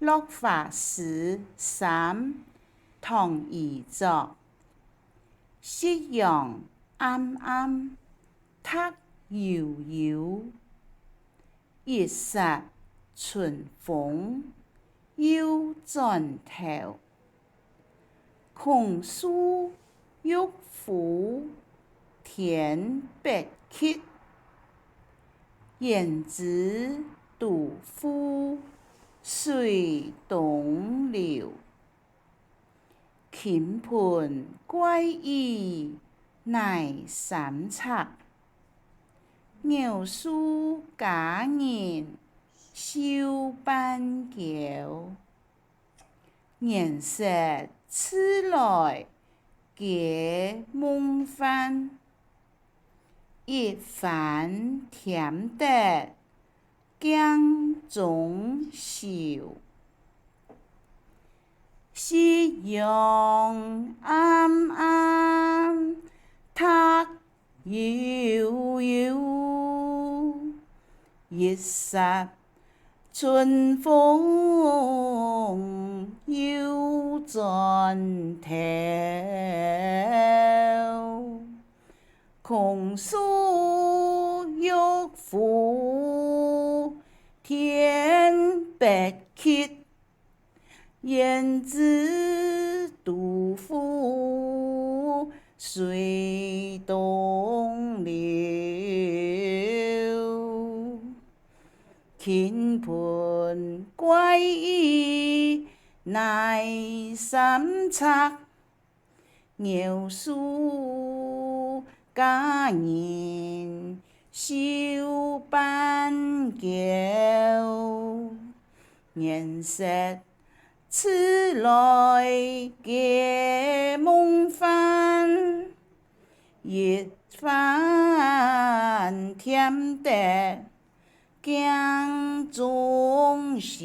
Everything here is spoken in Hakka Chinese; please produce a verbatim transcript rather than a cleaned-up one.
落花詩三，唐寅作。 夕陽暗暗，笛悠悠，一霎春風又轉頭。空樹玉壺添白菊，胭脂獨負水東流。 傾盆怪雨泥三尺，鳥宿佳人愁半郊。年食遲來皆夢幻，一番添得 鏡中愁。夕陽暗暗，笛悠悠，一霎春風又轉頭。 空樹玉壺添白菊，胭脂獨負水東流。傾盆怪雨泥三尺， 鳥宿佳人愁半郊。年食遲來皆夢幻，一番添得鏡中愁。